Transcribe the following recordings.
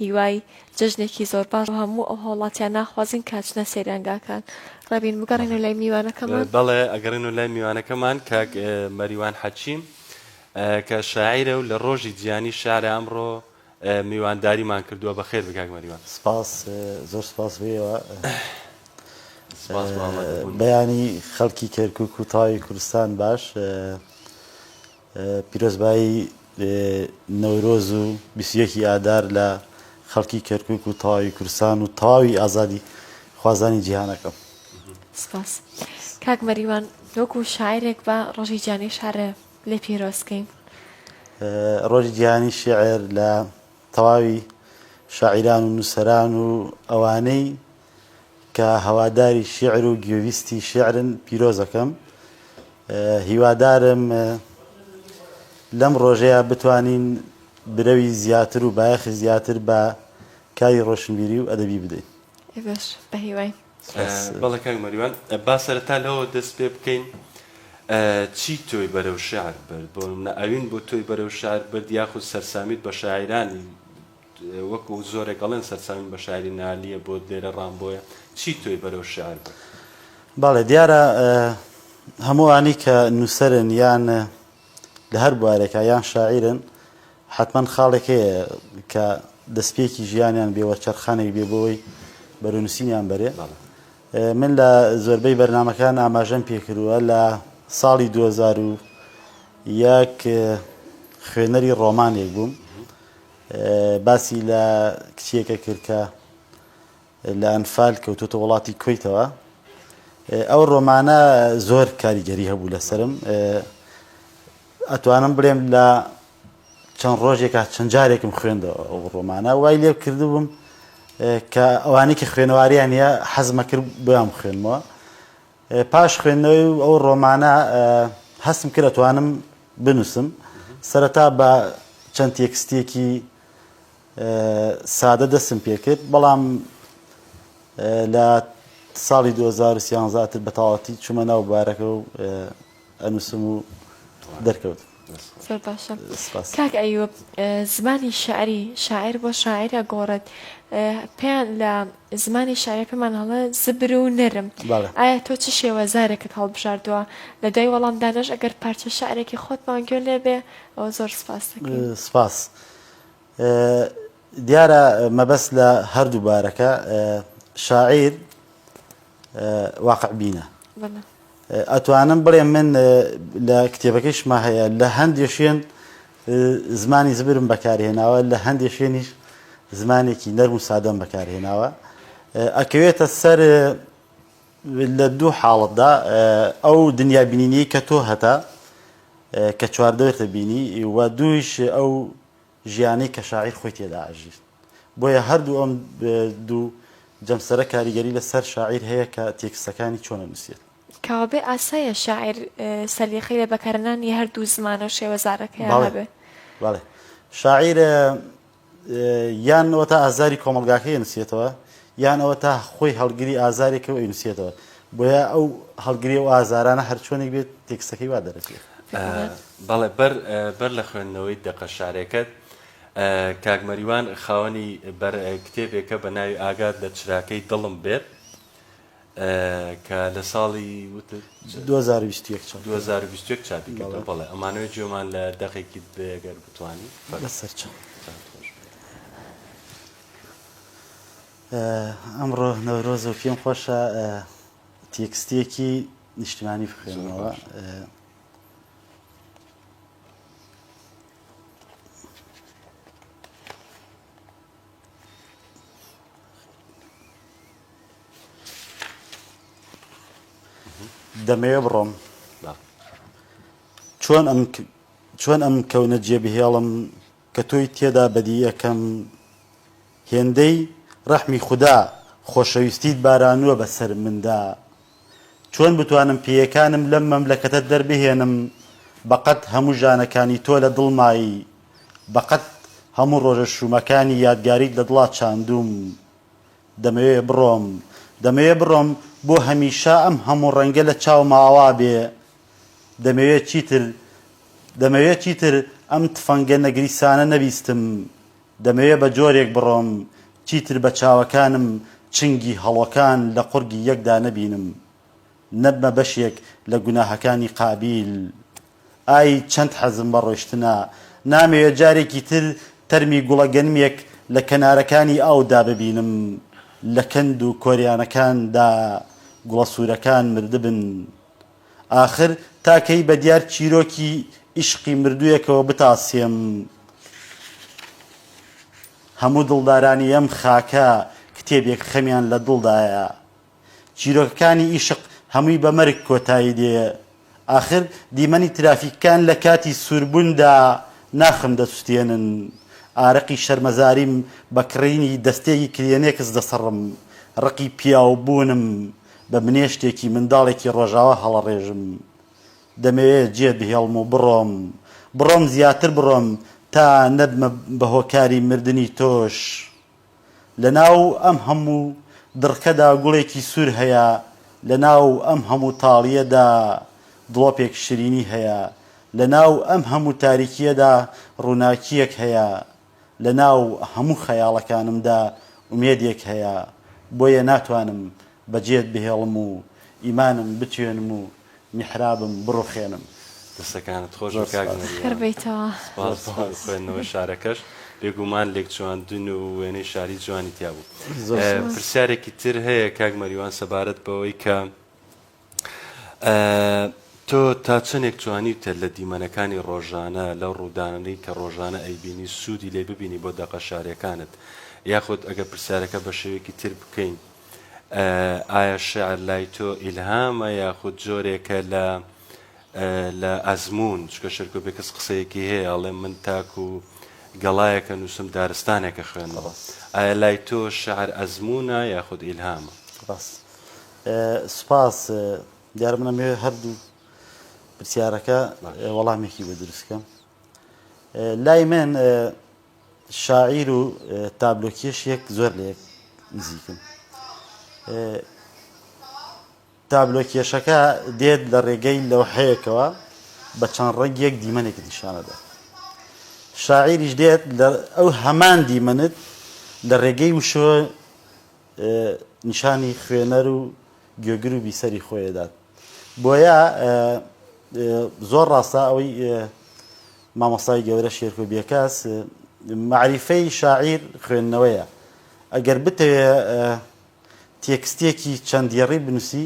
هیوای جەژنێکی زۆر باش بۆ هەموو ئەو هاوڵاتیانە ئەخوازین کە ئەچنە سەیرانگاکان. ڕێبین بگەڕێینەوە لای میوانەکەمان. بەڵێ ئەگەڕێینەوە لای میوانەکەمان کاک مەریوان حەکیم کە شاعیرە و لە ڕۆژی جیهانی شیعرە ئەمڕۆ میوانداریمان کردووە بەخێر بێی کاک مەریوان. سپاس زۆر سپاس بۆ ئێوە. سپاس بۆ ئامادەبوونت. بەیانی خەڵکی کەرکوک و تەواوی کوردستان باش. پیرۆزبایی نەورۆز و 21 ی ئادار لە خەڵکی کەرکوک و تەواوی کوردستان و تەواوی ئازادی خوازانی جیهان ئەکەم. سپاس. کاک مەریوان وەکو شاعیرێک با ڕۆژی جیهانی شعر لێ پیرۆز کەین. ڕۆژی جیهانی شیعر لە تەواوی شاعیران و نووسەران و ئەوانەی کە هەواداری شیعر و گوێویستی شیعرن پیرۆز ئەکەم. هیوادارم لەم ڕۆژەیا بتوانین برەوی زیاتر و بایەخی زیاتر بە کاری ڕۆشنبیری و ئەدەبی بدەین. ئێمەش بە هیواین. بەڵێ کاک مەریوان با سەرەتا لەوە دەست پێ بکەین چی تۆی بەرەو شیعر برد؟ بۆ نمونە ئەوین بۆ تۆی بەرەو شیعر برد یاخود سەرسامیت بە شاعیرانی وەکو زۆرێک ئەڵێن سەرسامین بە شاعیری نالیە بۆ لێرە ڕامبۆیە چی تۆی بەرەو شیعر برد؟ بەڵێ دیارە هەموو ئەوانەی کە نووسەرن یان لە هەر بوارێکا یان شاعیرن حەتمەن خاڵێک هەیە کە دەستپێکی ژیانیان بێ وەرچەرخانێک بێ بۆی بەرەو نووسینیان بەرێ من لە زۆربەی بەرنمەکان ئاماژەم پێکردووە لە ساڵی 2001 خوێنەری ڕۆمانێک بووم باسی لە کچێکە کرد کە لە ئەنفال کەوتۆتە وڵاتی کوەیتەوە ئەو ڕۆمانە زۆر کاریگەری هەبوو لەسرم ئەتوانم بڵێم لە چەند ڕۆژێکا چەند جارێکم خوێندەوە ئەو ڕۆمانە وای لێ کردبووم کە ئەوانەی کە خوێنەواریان هەیە حەزمە کرد بۆیان بخوێنمەوە پاش خوێندنەوەی ئەو ڕۆمانە هەستم کرد ئەتوانم بنووسم سەرەتا بە چەند تێکستێکی سادە دەستم پێکرد بەڵام لە ساڵی 2013 تر بە تەواوەتی چوومە ناو بارەکە و ئەنووسم و دەرکەوت. زۆر باشە کاک ئەیوب زمانی شعری شاعیر بۆ شاعیر ئەگۆڕێت پێیان لە زمانی شعری پێمان هەڵێ زبر و نەرم ئایا تۆ چ شێوەزارێکت هەڵبژاردووە لە دوای وەڵامدانەش ئەگەر پارچە شعرێکی خۆتمان گوێ لێ بێ ئەوە زۆر سپاس دەکەین. سپاس. دیارە مەبەست لە هەردوو بارەکە شاعیر واقع بینە ئەتوانم بڵێم من لە کتێبەکەیشما هەیە لە هەندێ شوێن زمانی زبرم بەکارهێناوە لە هەندێ شوێنیش زمانێکی نەرم و سادەم بەکارهێناوە ئەکەوێتە سەر لە دوو حاڵەتدا ئەو دنیابینینی کە تۆ هەتا کە چواردەورتە بینی و دوویش ئەو ژیانەی کە شاعیر خۆی تێدا ئەژی. بۆیە هەردوو ئەم دوو جەمسەرە کاریگەری لە سەر شاعیر هەیە کە تێکستەکانی چۆن ئەنووسێت. کەوابێ ئاسایە شاعیر سەلیقەی لە بەکارهێنانی هەردوو زمانە و شێوەزارەکەیا هەبێ. بەڵێ شاعیر یان ئەوەتا ئازاری کۆمەڵگاکەی ئەنووسێتەوە یان ئەوەتا خۆی هەڵگری ئازارێکە و ئەینووسێتەوە. بۆیە ئەو هەڵگری ئەو ئازارانە هەرچۆنێک بێت تێکستەکەی وا دەرەچێت. بەڵێ بەر بەر لە خوێندنەوەی دەقە شعرێکەت کاک مەریوان خاوەنی بەر کتێبێکە بە ناوی ئاگات لە چراکەی دڵم بێت کە لە ساڵی وتت 2021 چاپ 2021 چاپی کردووە بەڵێ ئەمانەوێت گوێمان لە دەقێکی بێ گەر بتوانی بەسەر چاو. ئەمڕۆ نەورۆزە و پێم خۆشە تێکستێکی نیشتمانی بخوێنمەوە. دەمەوێ بڕۆم چۆن ئەم چۆن ئەم کەونە جێبهێڵم کە تۆی تێدا بەدی ئەکەم هێندەی ڕەحمی خودا خۆشەویستیت بارانووە بەسەر مندا چۆن بتوانم پێیەکانم لەم مەملەکەتە دەربهێنم بەقەد هەموو ژانەکانی تۆ لە دڵمای بەقەد هەموو ڕۆژە شوومەکانی یادگاریت لە دڵا چاندووم دەمەوێ بڕۆم دەمەوێ بڕۆم بۆ هەمیشە ئەم هەموو ڕەنگە لە چاوما ئاوا بێ دەمەوێ چیتر دەمەوێ چیتر ئەم تفەنگە نەگریسانە نەبیستم. دەمەوێ بە جۆرێک بڕۆم چیتر بە چاوەکانم چنگی هەڵۆکان لە قوڕگی یەکدا نەبینم. نەبمە بەشێک لە گوناهەکانی قابیل. ئای چەند حەزم بە ڕۆیشتنە. نامەوێ جارێکی تر تەرمی گوڵە گەنمێک لە کەنارەکانی ئاودا ببینم. لە کەند و کۆریانەکاندا گوڵە سوورەکان مردبن. ئاخر تا کەی بە دیار چیرۆکی ئیشقی مردوویەکەوە بتاسێم؟ هەموو دڵدارانی ئەم خاکە کتێبێک خەمیان لە دڵدایە. چیرۆکەکانی ئیشق هەمووی بە مەرگ کۆتایی دێ. ئاخر دیمەنی ترافیکەکان لە کاتی سووربووندا ناخم دەسوتێنن. ئارەقی شەرمەزاریم بە کڕینی دەستەیەکی کلێنێکس دەسڕم. ڕقی پیاوبوونم بە منێشتێکی منداڵێکی ڕۆژاوا هەڵەڕێژم. دەمەوێ جێ بهێڵم و بڕۆم. بڕۆم زیاتر بڕۆم تا نەبمە بە هۆکاری مردنی تۆش. لە ناو ئەم هەموو دڕکەدا گوڵێکی سوور هەیە، لە ناو ئەم هەموو تاڵییەدا دڵۆپێک شرینی هەیە، لە ناو ئەم هەموو تاریکییەدا ڕووناکییەک هەیە، لە ناو هەموو خەیاڵەکانمدا ئومێدێک هەیە، بۆیە ناتوانم بەجێت بهێڵم و ئیمانم بتوێنم و میحرابم بڕوخێنم. دەستەکانت خۆش بێ کاک مەریوان. خێر بێیتەوە. سپاس بۆ خوێندنەوەی شارەکەش. بێگومان لێکچواندن و وێنەی شاری جوانی تیا بوو. زۆر سپاس. پرسیارێکی تر هەیە کاک مەریوان سەبارەت بەوەی کە تۆ تا چەندێک توانیوتە لە دیمەنەکانی ڕۆژانە لەو ڕوودانەی کە ڕۆژانە ئەیبینی سوودی لێ ببینی بۆ دەقە شاریەکانت یاخود ئەگەر پرسیارەکە بە شێوەیەکی تر بکەین ئایا شعر لای تۆ ئیلهامە یاخود جۆرێکە لە لە ئەزموون چکە شێرکۆ بێکەس قسەیەکی هەیە ئەڵێ من تاکو گەڵایەکە نووسم دارستانێکە خوێنمەوە ئایا لای تۆ شعر ئەزموونە یاخود ئیلهامە؟ ڕاست سوپاس دیارە من ئەمەوێ هەردوو پرسیارەکە وەڵامێکی بۆ دروست کەم لای من شاعیر و تابلۆکێشێک زۆر لە یەک نزیکن. تابلۆکێشەکە دێت لە ڕێگەی لەوحەیەکەوە بە چەند ڕەنگێک دیمەنێکت نیشانەدات. شاعیریش دێت لە ئەو هەمان دیمەنت لە ڕێگەی وشەوە نیشانی خوێنەر و گوێگر و بیسەری خۆیەدات. بۆیە زۆر ڕاستە ئەوەی مامۆستای گەورە شێرکۆ بێکەس مەعریفەی شاعیر خوێندنەوەیە. ئەگەر بتەوێ تێکستێکی چەند دێڕی بنووسی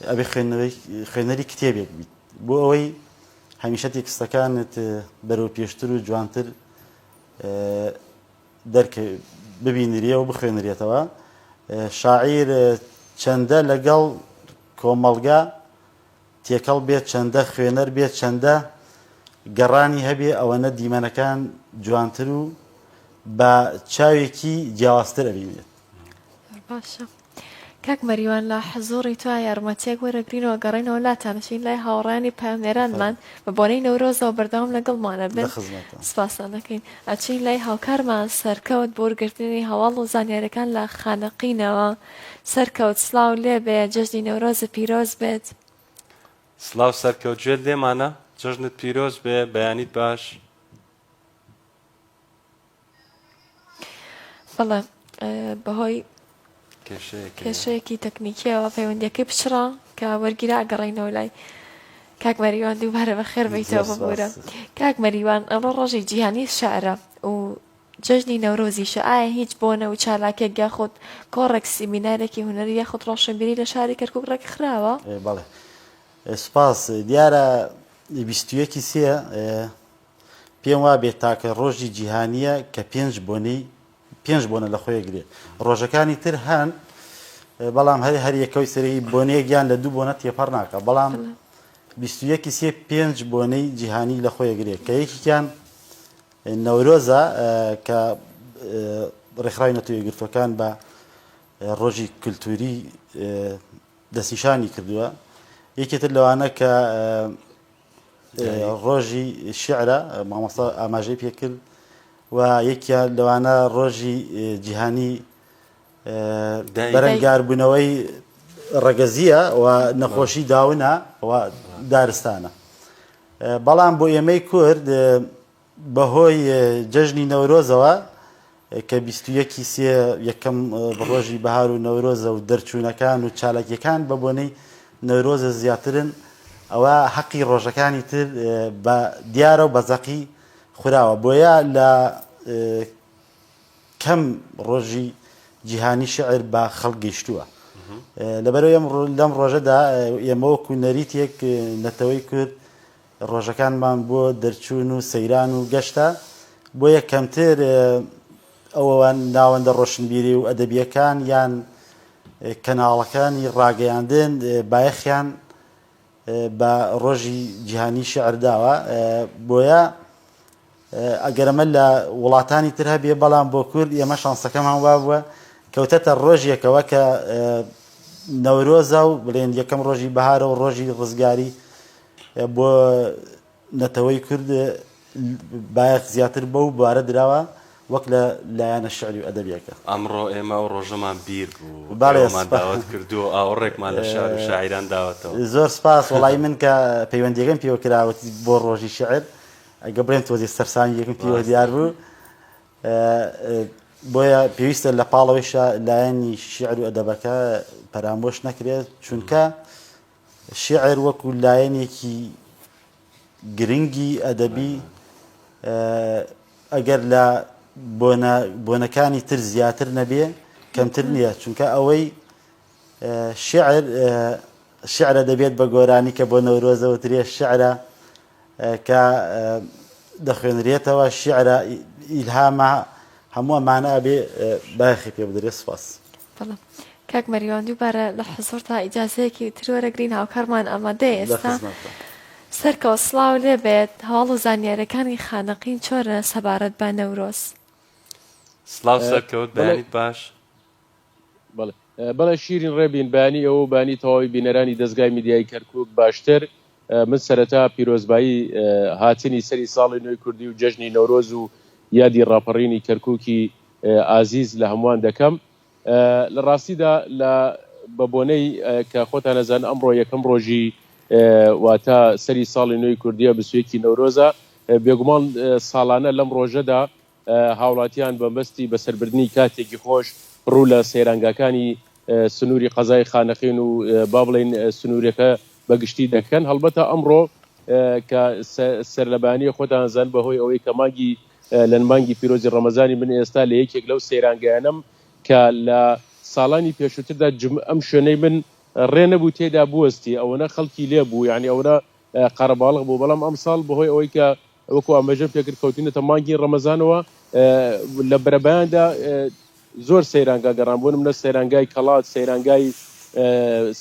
ئەبێ خوێندنەوەی خوێنەری کتێبێک بیت بۆ ئەوەی هەمیشە تێکستەکانت بەرەو پێشتر و جوانتر دەرکە ببینرێ و بخوێنرێتەوە شاعیر چەندە لەگەڵ کۆمەڵگا تێکەڵ بێت چەندە خوێنەر بێت چەندە گەڕانی هەبێ ئەوەنە دیمەنەکان جوانتر و بە چاوێکی جیاوازتر ئەبینێت. زۆر باشە کاک مەریوان لە حزوڕی تۆ یارمەتیەک وەرەگرینەوە گەڕێنەوە لاتان ئەچین لای هاوڕێیانی پەیامنێرانمان بە بۆنەی نەورۆزەوە بەردەوام لەگەڵمانە بن سپاستان دەکەین ئەچین لای هاوکارمان سەرکەوت بۆ وەرگرتنی هەواڵ و زانیاریەکان لە خانەقینەوە سەرکەوت سڵاو لێبێ جەژنی نەورۆزت پیرۆز بێت. سڵاو سەرکەوت گوێت لێمانە؟ جەژنت پیرۆز بێ بەیانیت باش. بەڵێ بەهۆی کێشەیەکی تەکنیکیەوە پەیوەندیەکەی پچڕا کە وەرگیرا ئەگەڕێینەوە لای کاک مەریوان دووبارە بەخێر بیتەوە ببوورە کاک مەریوان ئەمڕۆ ڕۆژی جیهانی شعرە و جەژنی نەورۆزیشە، ئایا هیچ بۆنە و چالاکیەک یاخود کۆڕێک، سیمینارێکی هونەری یاخود ڕۆشنبیری لە شاری کەرکوک ڕێکخراوە؟ بەڵێ سوپاس، دیارە 21 ی سێ پێم وابێ تاکە ڕۆژی جیهانییە کە پێنج بۆنەی پێنج بۆنە لە خۆی گرێ ڕۆژەکانی تر هەن بەڵام هەر هەر یەکەوەی سەری بۆنەیەک یان لە دوو بۆنە تێپەڕ ناکە بەڵام 21 سێ پێنج بۆنەی جیهانی لە خۆی گرێ کە یەکێکیان نەورۆزە کە ڕێکخراوی نەتەوە یەکگرتووەکان بە ڕۆژی کولتووری دەستنیشانی کردووە یەکێتر لەوانە کە ڕۆژی شعرە مامۆستا ئاماژەی پێکرد و یەکیان لەوانە ڕۆژی جیهانی بەرەنگاربوونەوەی ڕەگەزیە و نەخۆشی داونە و دارستانە بەڵام بۆ ئێمەی کورد بەهۆی جەژنی نەورۆزەوە. کە 21 سێ یەکەم ڕۆژی بەهار و نەورۆزە و دەرچوونەکان و چالاکیەکان بە بۆنەی نەورۆزە زیاترن ئەوە حەقی ڕۆژەکانی تر بە دیارە و بەزەقی خوراوە بۆیە لە کەم ڕۆژی جیهانی شعر بە خەڵک گەیشتووە. لەبەرئەوەی لەم ڕۆژەدا ئێمە وەکو نەریتێک نەتەوەی کورد ڕۆژەکانمان بۆ دەرچوون و سەیران و گەشتە، بۆیە کەمتر ئەوە ناوەندە ڕۆشنبیری و ئەدەبییەکان یان کەناڵەکانی ڕاگەیاندن بایەخیان بە ڕۆژی جیهانی شیعر داوە، بۆیە ئەگەر ئەمە لە وڵاتانی تر هەبێ بەڵام بۆ کورد ئێمە شانسەکەمان وابووە کەوتەتە ڕۆژێکەوە کە نەورۆزە و بڵێن یەکەم ڕۆژی بەهارە و ڕۆژی ڕزگاری بۆ نەتەوەی کورد بایەخ زیاتر بەو بوارە دراوە وەک لە لایەنە شعری و ئەدەبیەکە. ئەمڕۆ ئێمە ئەو ڕۆژەمان بیر بوو، بەڵێ ئێوەمان سپاس. داوەت کردووە و ئاوڕێکمان لە شعر و شاعیران داوەتەوە. زۆر سپاس، وەڵایی من کە پەیوەندیەکەم پێوە کرا وتی بۆ ڕۆژی شعر، ئەگەر بڵێم تۆزێ سەرسامییەکم پێوە ڕاستە. دیار بوو، بۆیە پێویستە لە پاڵەوەیشا لایەنی شیعر و ئەدەبەکە پەرامۆش نەکرێت، چونکە شیعر وەکو لایەنێکی گرنگی ئەدەبی ئەگەر لە بۆنە بۆنەکانی تر زیاتر نەبێ کەمتر نییە چونکە ئەوەی شعر شعرە دەبێت بە گۆرانی کە بۆ نەورۆزەوە ترێ شعرە کە دەخوێنرێتەوە شیعرە ئیلهامە هەموو ئەمانە ئەبێ بایەخی پێ بدرێت سپاس. بەڵێ کاک مەریوان دووبارە لە حزوورتا ئیجازەیەکی تر وەرەگرین هاوکارمان ئامادەیە لە ئێستا خزمەتتان. سەرکەوت سڵاو لێ بێت هەواڵ و زانیاریەکانی خانەقین چۆنە سەبارەت بە نەورۆز؟ سڵاو سەرکەوت بەڵێ بەیانیت باش. بەڵێ بەڵێ شیرین ڕێبین بەیانی ئێوە و بەیانی تەواوی بینەرانی دەزگای میدیایی کەرکوک باشتر. من سەرەتا پیرۆزبایی هاتنی سەری ساڵی نوێی کوردی و جەژنی نەورۆز و یادی ڕاپەڕینی کەرکوکی ئازیز لە هەمووان دەکەم. لە ڕاستیدا لە بە بۆنەی کە خۆتان ئەزانن ئەمڕۆ یەکەم ڕۆژی واتە سەری ساڵی نوێی کوردیە 21 ی نەورۆزە بێگومان ساڵانە لەم ڕۆژەدا هاوڵاتیان بەمەبەستی بەسەربردنی کاتێکی خۆش ڕوو لە سەیرانگاکانی سنووری قەزای خانەقین و با بڵێین سنوورەکە بە گشتی دەکەن. هەڵبەتە ئەمڕۆ کە سەرلەبەیانییە خۆتان ئەزانن بەهۆی ئەوەی کە مانگی لە مانگی پیرۆزی ڕەمەزانی من ئێستا لە یەکێک لەو سەیرانگایانەم کە لە ساڵانی پێشووتردا ئەم شوێنەی من ڕێ نەبوو تێدا بوەستی ئەوەنە خەڵکی لێ بوو یانی ئەوەنە قەرەباڵغ بوو بەڵام ئەمساڵ بەهۆی ئەوەی کە وەکو ئاماژەم پێکرد کەوتینەتە مانگی ڕەمەزانەوە لە بەرەبەیاندا زۆر سەیرانگا گەڕان بۆ نمونە سەیرانگای کەڵات سەیرانگای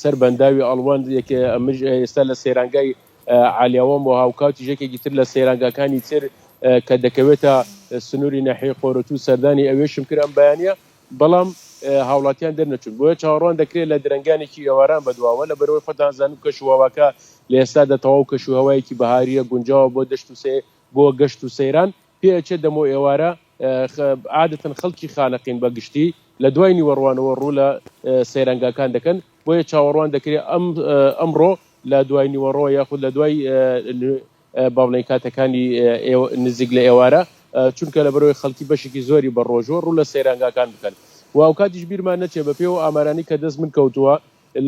سەر بەنداوی ئەڵوەند یەکێ ئەمژ ئێستا لە سەیرانگای عالیاوەم و هاوکاتیش یەکێکی تر لە سەیرانگاکانی تر کە دەکەوێتە سنووری ناحیەی قۆرەتوو سەردانی ئەوێشم کرد ئەم بەیانە بەڵام هاوڵاتیان دەرنەچوون، بۆیە چاوەڕوان دەکرێت لە درەنگانێکی ئێواران بەدواوە، لەبەرئەوەی خۆتان ئەزانن کەشوهەواکە لە ئێستادا تەواو کەشوهەوایەکی بەهارییە گونجاوە بۆ دەشت و بۆ گەشت و سەیران، پێئەچێت دەمەو ئێوارە عادەتەن خەڵکی خانەقین بە گشتی لە دوای نیوەڕوانەوە ڕوو لە سەیرانگاکان دەکەن، بۆیە چاوەڕوان دەکرێت ئەم ئەمڕۆ لە دوای نیوەڕۆ یاخود لە دوای با بڵێین کاتەکانی نزیک لە ئێوارە، چونکە لەبەرئەوەی خەڵکی بەشێکی زۆری بە ڕۆژووە ڕوو لە سەیرانگاکان بکەن و ئەوکاتیش بیرمان نەچێت بەپێی ئەو ئامارانەی کە دەست من کەوتووە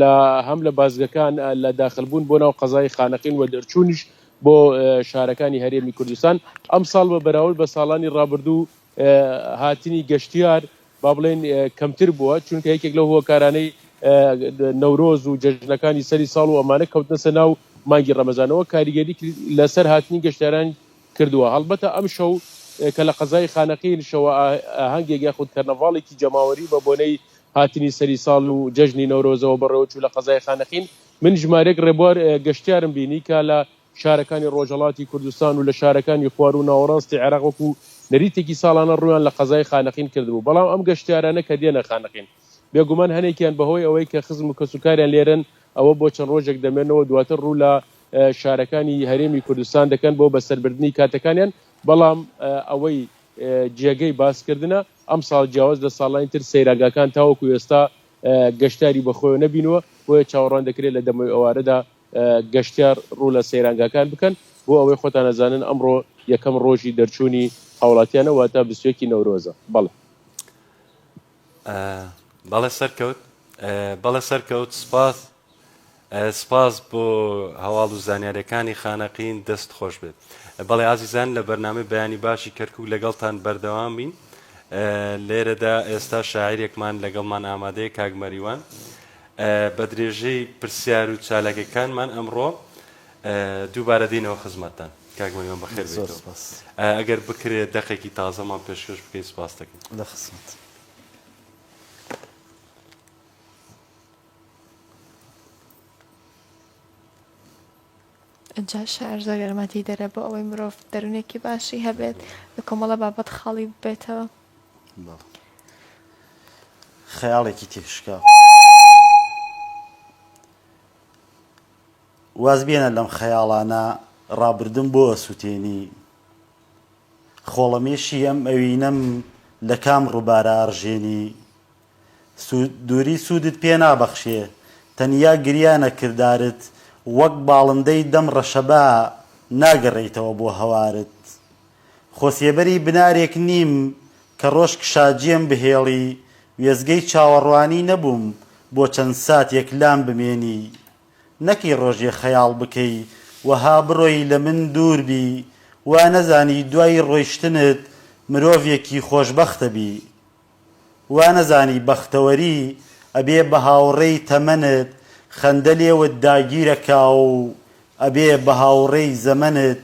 لە هەم لە بازگەکان لە داخل بوون بۆ ناو قەزای خانەقین و دەرچوونیش بۆ شارەکانی هەرێمی کوردستان ئەمساڵ بە بەراورد بە ساڵانی ڕابردوو هاتنی گەشتیار با بڵێین کەمتر بووە، چونکە یەکێک لەو هۆکارانەی نەورۆز و جەژنەکانی سەری ساڵ و ئەمانە کەوتنەسە ناو مانگی ڕەمەزانەوە کاریگەری لەسەر هاتنی گەشتیاران کردووە. هەڵبەتە ئەمشەو کە لە قەزای خانەقین شەوە ئاهەنگێک یاخود کەرنەڤاڵێکی جەماوەری بە بۆنەی هاتنی سەری ساڵ و جەژنی نەورۆزەوە بەڕێوەچوو لە قەزای خانەقین، من ژمارەیەک ڕێبوار گەشتیارم بینی کە لە شارەکانی ڕۆژهەڵاتی کوردستان و لە شارەکانی خواروو و ناوەڕاستی عێراق وەکو نەریتێکی ساڵانە ڕوویان لە قەزای خانەقین کردبوو، بەڵام ئەم گەشتیارانە کە دێنە خانەقین بێگومان هەنێکیان بەهۆی ئەوەی کە خزم و کەسوکاریان لێرەن ئەوە بۆ چەند ڕۆژێک دەمێنەوە دواتر ڕوو لە شارەکانی هەرێمی کوردستان دەکەن بۆ بەسەربردنی کاتەکانیان، بەڵام ئەوەی جێگەی باسکردنە ئەمساڵ جیاواز لە ساڵانی تر سەیرانگاکان تاوەکو ئێستا گەشتیاری بەخۆیەوە نەبینووە، بۆیە چاوەڕوان دەکرێت لە دەمەوی ئەوارەدا گەشتیار ڕوو لە سەیرانگاکان بکەن، بۆ ئەوەی خۆتان ئەزانن ئەمڕۆ یەکەم ڕۆژی دەرچوونی هاوڵاتیانە واتە 21 ی نەورۆزە. بەڵێ. بەڵێ سەرکەوت بەڵێ سەرکەوت سپاس سپاس بۆ هەواڵ و زانیاریەکانی خانەقین دەست خۆش بێت. بەڵێ ئازیزان لە بەرنامەی بەیانی باشی کەرکوک لەگەڵتان بەردەوام بین. لێرەدا ئێستا شاعیرێکمان لەگەڵمان ئامادەیە کاک مەریوان. بە درێژەی پرسیار و چالاکیەکانمان ئەمڕۆ دووبارە دێینەوە خزمەتتان. کاک مەریوان بەخێر زۆر بێیتەوە. سپاس. ئەگەر بکرێت دەقێکی تازەمان پێشکەش بکەیت سپاست دەکەین. لە خزمەت. جا شعر زۆر یارمەتی دەرە بۆ ئەوەی مرۆڤ دەروونێکی باشی هەبێت لە کۆمەڵە بابەت خاڵی ببێتەوە. بەڵێ. خەیاڵێکی تێکشکاو. واز بێنە لەم خەیاڵانە ڕابردووم بۆ ئەسوتێنی خۆڵەمێشی ئەم ئەوینەم لە کام ڕووبارە ئەڕژێنی دووری سوودت پێ نابەخشێ تەنیا گریانە کردارت وەک باڵندەی دەم ڕەشەبا ناگەڕێیتەوە بۆ هەوارت خۆ سێبەری بنارێک نیم کە ڕۆژ کشا جێم بهێڵی وێستگەی چاوەڕوانی نەبووم بۆ چەند ساتێک لام بمێنی نەکەی ڕۆژێ خەیاڵ بکەی وەها بڕۆی لە من دوور بی وا نەزانی دوای ڕۆیشتنت مرۆڤێکی خۆشبەختە بی وا نەزانی بەختەوەری ئەبێ بە هاوڕێی تەمەنت خەندە لێوت داگیرەکا و ئەبێ بە هاوڕێی زەمەنت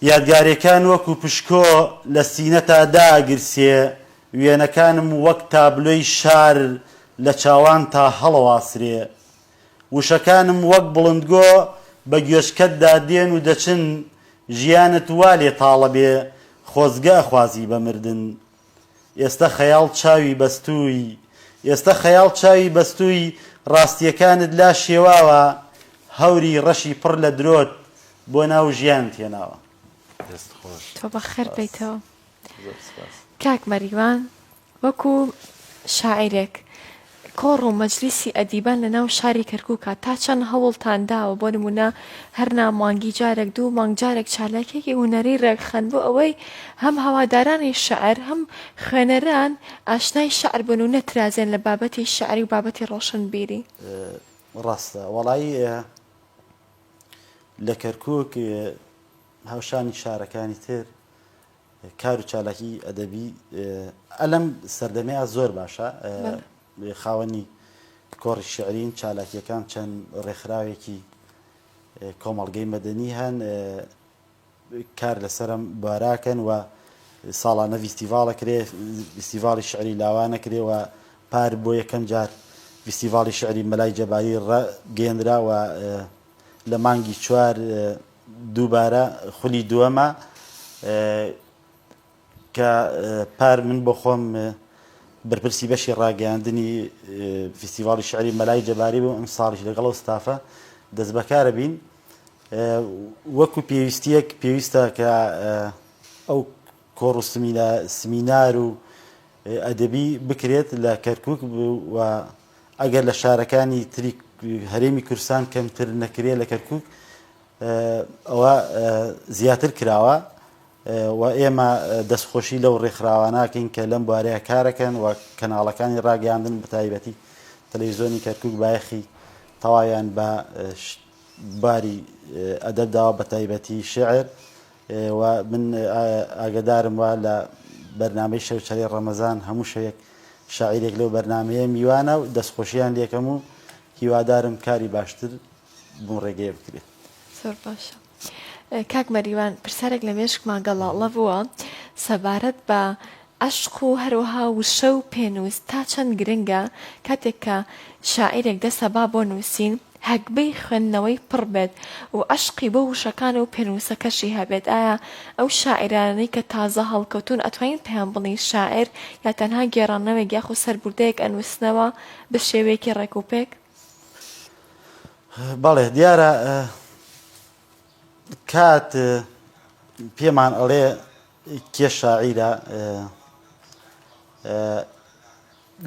یادگارێکان وەکو پشکۆ لە سینەتا دائەگرسێ، وێنەکانم وەک تابلۆی شار لە چاوانتا هەڵەواسرێ. وشەکانم وەک بڵندگۆ بە گوێچکەتدا دێن و دەچن، ژیانت وا لێ تاڵە بێ خۆزگە ئەخوازی بە مردن. ئێستە خەیاڵ چاوی بەستووی ئێستە خەیاڵ چاوی بەستووی ڕاستییەکانت لا شێواوە هەوری ڕەشی پڕ لە درۆت بۆ ناو ژیانت هێناوە. دەست خۆش. تۆ بەخێر سپاس. بێیتەوە. زۆر سپاس. کاک مەریوان وەکو شاعیرێک کۆڕ و مەجلیسی ئەدیبان لە ناو شاری کەرکوکا تا چەند هەوڵتان داوە بۆ نمونە هەر نا مانگی جارێک دوو مانگ جارێک چالاکیەکی هونەری رێکخەن بۆ ئەوەی هەم هەوادارانی شعر هەم خوێنەران ئاشنای شعر بن و نەترازێن لە بابەتی شعری و بابەتی ڕۆشنبیری. ڕاستە وەڵایی لە کەرکوک هاوشانی شارەکانی تر کار و چالاکی ئەدەبی ئەلەم سەردەمەیە زۆر باشە خاوەنی کۆڕی شعرین چالاکیەکان چەند ڕێکخراوێکی کۆمەڵگەی مەدەنی هەن کار لەسەرم بواراکەن و ساڵانە ڤیستیڤاڵەکرێ ڤیستیڤاڵی شعری لاوانەکرێ و پار بۆ یەکەم جار ڤیستیڤاڵی شعری مەلای جەباری ڕاگەیەندرا و لە مانگی چوار دووبارە خولی دووەمە کە پار من بۆ خۆم بەرپرسی بەشی ڕاگەیاندنی فیستیڤاڵی شعری مەلای جەباری بووم ئەمساڵیش لەگەڵ ئەو ستافە دەستبەکارە بین وەکو پێویستیەک پێویستە کە ئەو کۆڕ و سمینار و ئەدەبی بکرێت لە کەرکک و ئەگەر لە شارەکانی تری هەرێمی کوردستان کەمتر نەکرێت لە کەرکک ئەوە زیاتر کراوە و ئێمە دەستخۆشی لەو ڕێکخراواناکەین کە لەم بوارەیە کارەکەن و کەناڵەکانی ڕاگەیاندن بەتایبەتی تەلەویزیۆنی کەرکک بایەخی تەواویان بە باری ئەدەب داوە بەتایبەتی شعر و من ئاگدارم وا لە بەرنامەی شەوچەرەی ڕەمەزان هەموو شەوێک شاعیرێک لەو بەرنامەیە میوانە و دەستخۆشیان لێکەم و هیوادارم کاری باشتر بەم ڕێگەیە بکرێت. زۆر باشە کاک مەریوان پرسیارێک لە مێشکما گەڵاڵە بووە سەبارەت بە عەشق و هەروەها وشە و پێنووس تا چەند گرنگە کاتێک کە شاعیرێک دەسە با بۆ نووسین هەگبەی خوێندنەوەی پڕ بێت و عەشقی بۆ وشەکان و پێنووسەکەشی هەبێت ئایا ئەو شاعیرانەی کە تازە هەڵکەوتوون ئەتوانین پێیان بڵێین شاعیر یا تەنها گێڕانەوەیەک یاخود سەربوردەیەک ئەنووسنەوە بە شێوەیەکی ڕێکوپێک؟ بەڵێ دیارە کات پێمان ئەڵێ کێ شاعیرە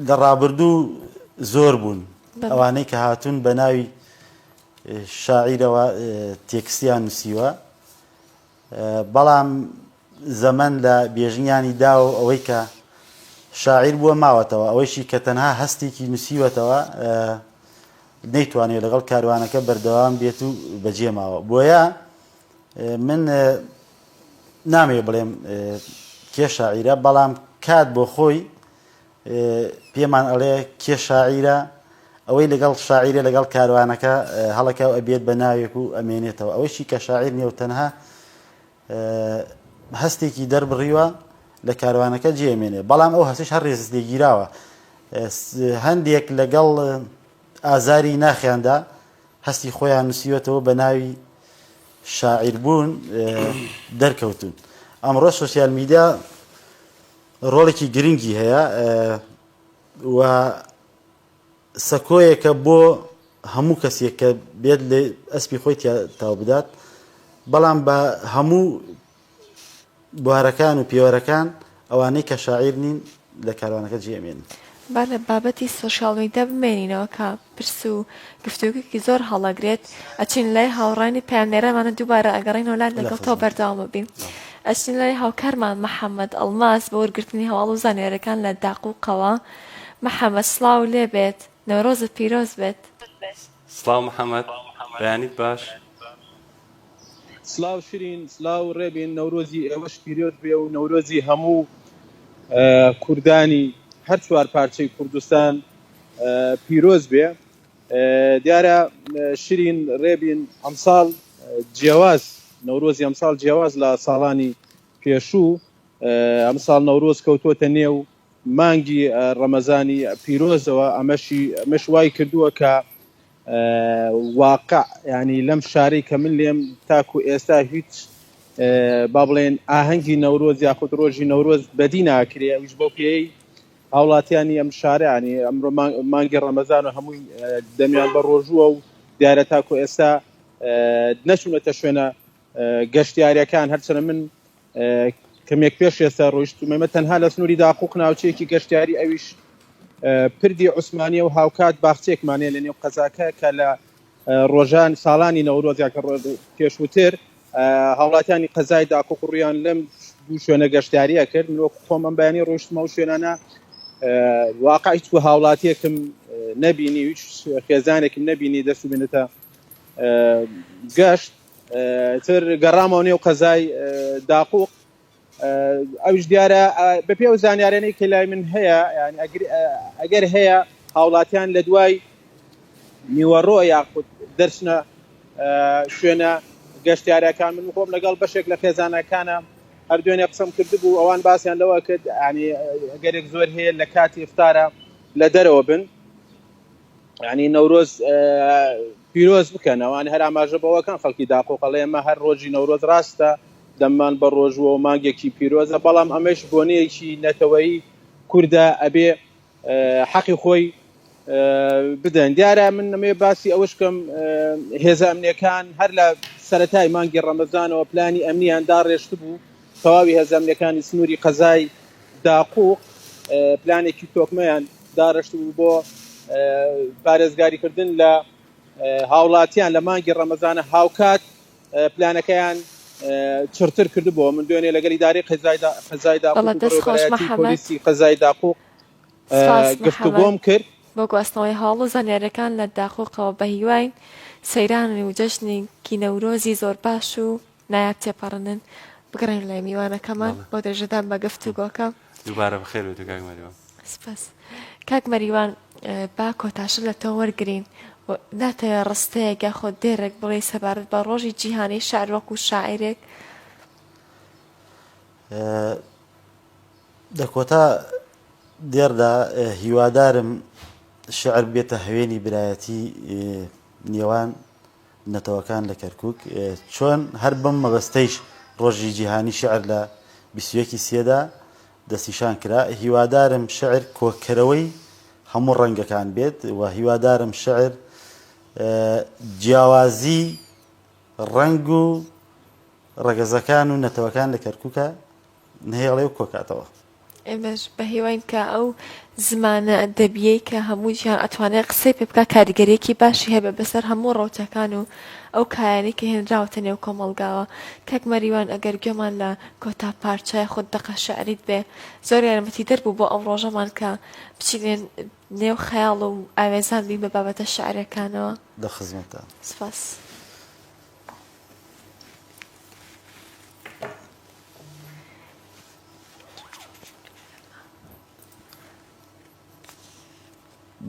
لە ڕابردوو زۆر بوون ئەوانەی کە هاتوون بە ناوی شاعیرەوە تێکستیان نووسیوە بەڵام زەمەن لە بێژنیانی داوە ئەوەی کە. شاعیر بووە ماوەتەوە، ئەوەیشی کە تەنها هەستێکی نووسیوەتەوە نەیتوانیوە لەگەڵ کاروانەکە بەردەوام بێت و بەجێ ماوە. بۆیە من نامەوێ بڵێم کێ شاعیرە، بەڵام کات بۆ خۆی پێمان ئەڵێ کێ شاعیرە، ئەوەی لەگەڵ شاعیرە لەگەڵ کاروانەکە هەڵەکا و ئەبێت بە ناوێک و ئەمێنێتەوە، ئەوەیشی کە شاعیر نییە و تەنها هەستێکی دەربڕیوە لە کاروانەکە جێ ئەمێنێ، بەڵام ئەو هەستەش هەر ڕێز لێگیراوە، هەندێک لەگەڵ ئازاری ناخیاندا هەستی خۆیان نووسیوەتەوە بە ناوی شاعیربوون دەرکەوتون. ئەمڕۆ سۆسیال میدیا ڕۆڵێکی گرنگی هەیە و سەکۆیەکە بۆ هەموو کەسێک کە بێت لە ئەسپی خۆی تاو بدات، بەڵام بە هەموو بوارەکان و پێوەرەکان ئەوانەی کە شاعیر نین لە کاروانەکە جێ ئەمێنن. با لە بابەتی سۆشیاڵ میدیا بمێنینەوە کە پرس و گفتوگۆیەکی زۆر هەڵەگرێت، ئەچین لای هاوڕێیانی پەیامنێرانمان و دووبارە ئەگەڕێینەوە لات لەگەڵ تۆ بەردەوام ئەبین. ئەچین لای هاوکارمان محەمەد ئەڵماس بۆ وەرگرتنی هەواڵ و زانیاریەکان لە داقوقەوە. محەمەد سڵاو لێ بێت، نەورۆزت پیرۆز بێت. سڵاو محەمەد، بەیانیت باش. سڵاو شرین، سڵاو ڕێبین، نەورۆزی ئێوەش پیرۆز بێ و نەورۆزی هەموو کوردانی هەر چوار پارچەی کوردستان پیرۆز بێ. دیارە شرین ڕێبین ئەمساڵ جیاواز نەورۆزی ئەمساڵ جیاواز لە ساڵانی پێشوو ئەمساڵ نەورۆز کەوتووەتە نێو مانگی ڕەمەزانی پیرۆزەوە ئەمەشی ئەمەش وای کردووە کە واقع ینی لەم شارەی کە من لێم تاکو ئێستا هیچ با بڵێن ئاهەنگی نەورۆز یاخود ڕۆژی نەورۆز بەدی ناکرێ ئەویش بەو پێی هاوڵاتیانی ئەم شارە ینی ئەمڕۆ مانگی ڕەمەزان و هەمووی دەمیان بە ڕۆژووە و دیارە تاکو ئێستا نەچوونەتە شوێنە گەشتیارەکان هەرچەنە من کەمێک پێش ئێستا ڕۆیشتومەمە تەنها لە سنووری داقوق ناوچەیەکی گەشتیاری ئەویش پردی عوسمانیە و هاوکات باخچەیەکمانەیە لە نێو قەزاکە کە لە ڕۆژان ساڵانی نەورۆز یا کە پێشووتر هاوڵاتیانی قەزای داقوق ڕویان لەم دوو شوێنە گەشتیاریە کرد من وەکو خۆم ئەم بەیانی ڕۆیشتمە ئەو شوێنانە واقع هیچ هاوڵاتیەکم نەبینی هیچ خێزانێکم نەبینی دەست بێنێتە گەشت تر گەڕامەوە نێو قەزای داقوق ئەوش دیارە بەپێ ئەو زانیارانەی کە لای من هەیە ئەگەر هەیە هاوڵاتیان لە دوای نیوەڕۆ یاخود دەرچنە شوێنە گەشتیارەکان من خۆم لەگەڵ بەشێک لە خێزانەکانە هەر دوێنێ قسەم کردبوو ئەوان باسییان لەوە کرد ینی ئەگەرێک زۆر هەیە لە کاتی ئفتارە لە دەرەوە بن ینی نەورۆز پیرۆز بکەن ئەوان هەر ئاماژە بەوەکەن خەڵکی داقۆق ئەڵێ ئێمە هەر ڕۆژی نەورۆز ڕاستە دەممان بە ڕۆژووە و مانگێکی پیرۆزە بەڵام ئەمەش بۆنەیەکی نەتەوەیی کوردە ئەبێ حەقی خۆی بدەن دیارە من نەمەوێ باسی ئەوەش بکەم هێزە ئەمنیەکان هەر لە سەرەتای مانگی ڕەمەزانەوە پلانی ئەمنیان داڕێشتبوو تەواوی هێزە ئەمنیەکانی سنووری قەزای داقوق پلانێکی تۆکمەیان داڕشتبوو بۆ پارێزگاریکردن لە هاوڵاتیان لە مانگی ڕەمەزانە هاوکات پلانەکەیان چڕتر کردبووە من دوێنێ لەگەڵ ئیدارەی قەزای داقوق بەڵێ و دەست خۆش بەڕێوەبەرایەتی محەمەد. پۆلیسی قەزای داقوق سپاس محەمەد گفتوگۆم کرد. بۆ گواستنەوەی هەواڵ و زانیاریەکان لە داقوقەوە بەهیواین سەیران و جەژنێکی نەورۆزی زۆر باش و نایاب تێپەڕنن بگەڕێین لای میوانەکەمان بەڵێ. بۆ درێژەدان بە گفتوگۆکە. دووبارە بەخێر بێیت کاک مەریوان. سپاس کاک مەریوان با کۆتاشت لە تۆ وەرگرین و ناتەوێ ڕستەیەک یاخود دێرێک بڵێی سەبارەت بە ڕۆژی جیهانی شعر وەکو شاعیرێک؟ لە کۆتا دێڕدا هیوادارم شعر ببێتە هەوێنی برایەتی نێوان نەتەوەکان لە کەرکوک چۆن هەر بەم مەبەستەیش ڕۆژی جیهانی شعر لە 21 ی سێدا دەستنیشان کرا هیوادارم شعر کۆکەرەوەی هەموو ڕەنگەکان بێت و هیوادارم شعر جیاوازی ڕەنگ و ڕەگەزەکان و نەتەوەکان لە کەرکوکە نەهێڵێ و کۆکاتەوە. ئێمەش بە هیواین کە ئەو زمانە ئەدەبییەی کە هەموو جیهان ئەتوانێت قسەی پێ بکات کاریگەرییەکی باشی هەبێت بەسەر هەموو ڕەوتەکان و ئەو کایانەی کە هێنراوەتە نێو کۆمەڵگاوە. کاک مەریوان ئەگەر گوێمان لە کۆتا پارچە یاخود دەقە شیعریت بێ زۆر یارمەتیدەر بوو بۆ ئەم ڕۆژەمان کە بچینە نێو خەیاڵ و ئاوێزان بین بە بابەتە شیعریەکانەوە. لە خزمەتتان. سپاس.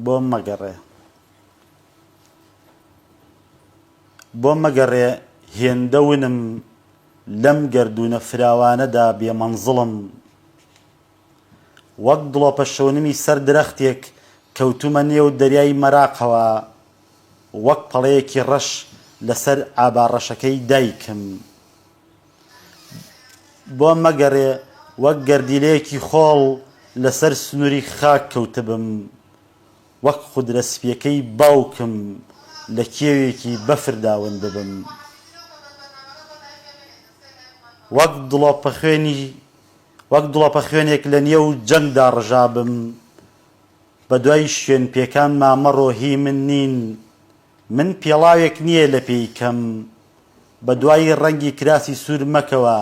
بۆم مەگەڕێ بۆم مەگەڕێ هێندە ونم لەم گەردوونە فراوانەدا بێ مەنزڵم وەک دڵۆپە شەونمی سەر درەختێک کەوتومە نێو دەریای مەراقەوە وەک پەڵەیەکی ڕەش لەسەر عابا ڕەشەکەی دایکم بۆم مەگەڕێ وەک گەردیلەیەکی خۆڵ لەسەر سنووری خاک کەوتبم، وەک خودرە سپییەکەی باوکم لە کێوێکی بەفردا ون ببم. وەک دڵۆپە خوێنی وەک دڵۆپە خوێنێک لە نێو جەنگدا ڕژابم، بەدوای شوێنپێکانما مەڕۆ هی من نین، من پێڵاوێک نییە لە پێی کەم بە دوای ڕەنگی کراسی سوور مەکەوە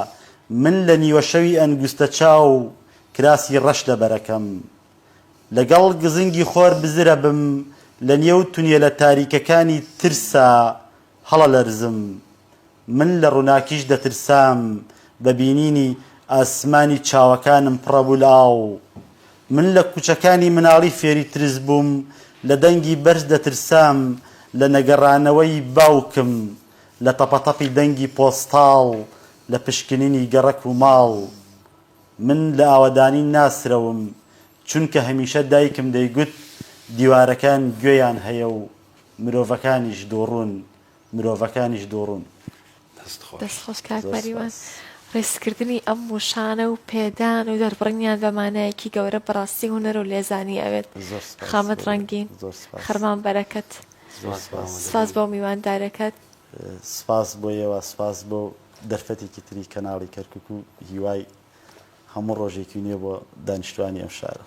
من لە نیوەشەوی ئەنگوستە چاو کراسی ڕەش لەبەرەکەم لەگەڵ گزنگی خۆر بزرە بم لە نێو تونێلە تاریکەکانی ترسا هەڵەلەرزم من لە ڕووناکیش دەترسام بە بینینی ئاسمانی چاوەکانم پڕەبوو لە ئاو. من لە کوچەکانی مناڵی فێری ترس بووم، لە دەنگی بەرز دەترسام، لە نەگەڕانەوەی باوکم، لە تەپەتەپی دەنگی پۆستاڵ، لە پشکنینی گەڕەک و ماڵ. من لە ئاوەدانی ناسرەوم، چونکە هەمیشە دایکم دەیگوت دیوارەکان گوێیان هەیە و مرۆڤەکانیش دووڕوون. مرۆڤەکانیش دووڕوون. دەست خۆش. دەست خۆش کاک زۆر مەریوان. سپاس. ڕیزکردنی ئەم وشانە و پێدان و دەربڕینیان بە مانایەکی گەورە بەڕاستی هونەر و لێزانی ئەوێت. زۆر سپاس خامەت بۆ ڕەنگین. زۆر سپاس. خەرمان بەرەکەت. زۆر سپاس سپاس. مامە سپاس دەبین. بۆ میواندارەکەت. سپاس بۆ ئێوە سپاس بۆ دەرفەتێکی تری کەناڵی کەرکوک و هیوای هەموو ڕۆژێکی نوێ بۆ دانیشتوانی ئەم شارە.